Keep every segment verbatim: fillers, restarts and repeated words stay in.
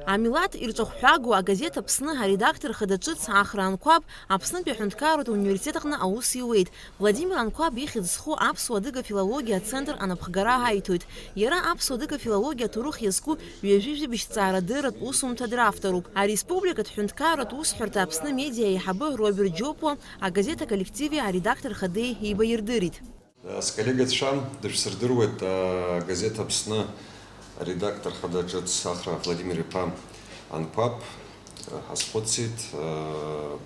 Амилаҭ ирҿахәҳәагоу агазеҭ Аԥсны аредактор хада ҿыц Ахра Анқәаб Аԥснытәи аҳәынҭқарратә университет аҟны аус иуеит. Владимир Анқәаб ихьӡ зху Аԥсуа-адыга филологиа ацентр анапхгара аиҭоит. Иара аԥсуа-адыга филологиа аҭоурых иазку ҩажәи жәибжь ҭҵаарадырратә усумҭа дравторуп. Ареспубликатә ҳәынҭқарратә усҳәарҭа Аԥсны медиа аиҳабы Роберт Џьопуа агазеҭ аколлективи аредактор хадеи еибаирдырит. Сколлегацәа дышәсырдыруеит, агазеҭ Аԥсны аредактор хада ҿыц Ахра Владимир-иԥа Анқәаб, ҳазхәыцит,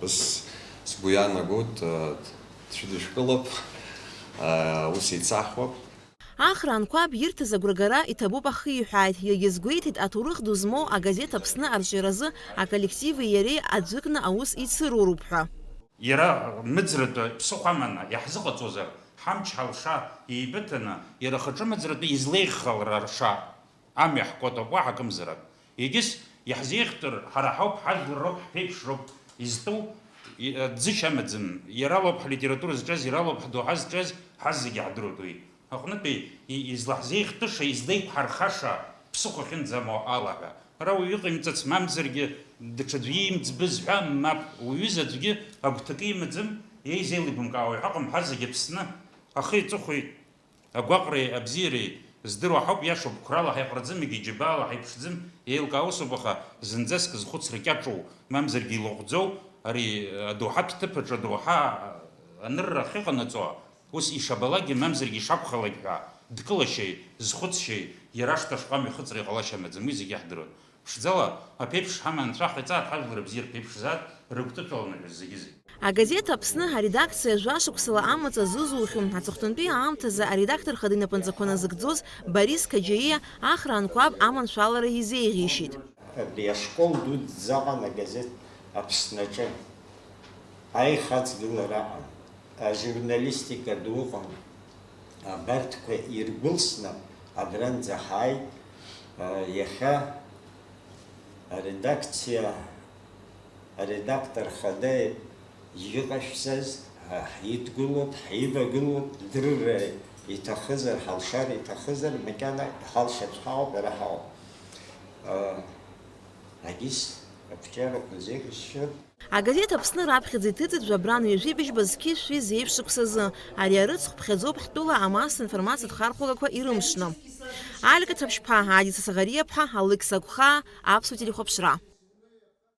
быс сгәы иаанагоит, дшәыдышәкылап, ус еицаҳуап. Ахра Анқәаб ирҭаз агәрагара иҭабуп ахиҳәааит, иагьазгәеиҭеит аҭоурых ду змоу агазеҭ Аԥсны арҿиаразы аколлективи иареи аӡәыкны аус еицыруроуп ҳәа. Иара мыӡратәы ԥсыхәа аманы иаҳзыҟаҵозар, ҳамч-ҳалша еибыҭаны, иара ахаҿы мыӡратәы излеиӷьхалар арша амҩа ҳкуатәуп, уаҳа акымзарак. Егьыс иаҳзеиӷьтәыр, ҳара ҳауп, ҳажәлар роуп, ҳԥеиԥш роуп изтәу, и-, ӡышьа амаӡам. Иара лоуп ҳлитература зҿаз, иара лоуп ҳдоуҳа зҿаз, ҳазегьы ҳдыруеит уи. Аҟнытәи и-, излаҳзеиӷьтәыша, излеиқәҳархаша ԥсыхәа ахьынӡамоу ала ҳәа. Ара уаҩы иҟаимҵац, мамзаргьы даҽаӡә иимӡбыз ҳәа, мап, уҩыза аӡәгьы агәҭакы имаӡам, еизеилибамкаауа ҳәа ыҟам, ҳазегьы Аԥсны ахи аҵыхәеи, агәаҟреи абзиареи здыруа ҳауп, иашоуп, қәрала ҳаиҟәраӡам, егьи џьабаала ҳаиԥшӡам, еилкаау усуп, аха зынӡаск зхәыцра кьаҿу, мамзаргьы илаӷәӡоу, ари адоуҳатә ҭыԥ аҿы адоуҳа анырра ахьыҟанаҵо, ус ишабалакгьы, мамзаргьы ишакәхалак ҳәа дкылашьеи, зхәыцшьеи, иара ашҭа шҟа мҩахыҵра иҟалашьа амаӡам, уи зегьы иаҳдыруан. Ԥшӡала, аԥеиԥш ҳаман анцәа ҳаиҵааит, ҳажәлар бзиа рԥеиԥшзааит, рыгәҭыҵәаланы ҳәа зегьы-зегь. Агазеҭ Аԥсны аредакциа жәашықәсала амаҵ азызухьоу, аҵыхәтәантәи аамҭазы аредактор хада инапынҵақәа назыгӡоз Борис Қаџьаиа Ахра Анқәаб аманшәалара изеиӷьеишьеит. Абри ашкол дуӡӡа аҟан агазеҭ Аԥснаҿы аихаҵгылара аҟан. Ажурналистика ду ыҟан. Абарҭқәа иргәылсны абранӡа ҳааит. Иахьа аредакциа аредактор хада иҟашәҵаз ҳидгылоуп, ҳивагылоуп, дырра иҭахызар, ҳалшар иҭахызар, макьана ҳалшаҿ ҳаҟоуп, ара ҳаҟоуп. Агьыс ақәҿиарақәа зеиӷьасшьоит. Агазеҭ Аԥсны раԥхьаӡа иҭыҵит жәабран ҩажәи быжьба зқьи шәи зеиԥш шықәсазы. Ари арыцхә ԥхьаӡоуп ҳтәыла амассатә информациатә хархәагақәа ирымшны. Алика Ҭаԥшьԥа, Адиса Саӷариаԥҳа, Алықьса Агәхаа, Аԥсуа телехәаԥшра.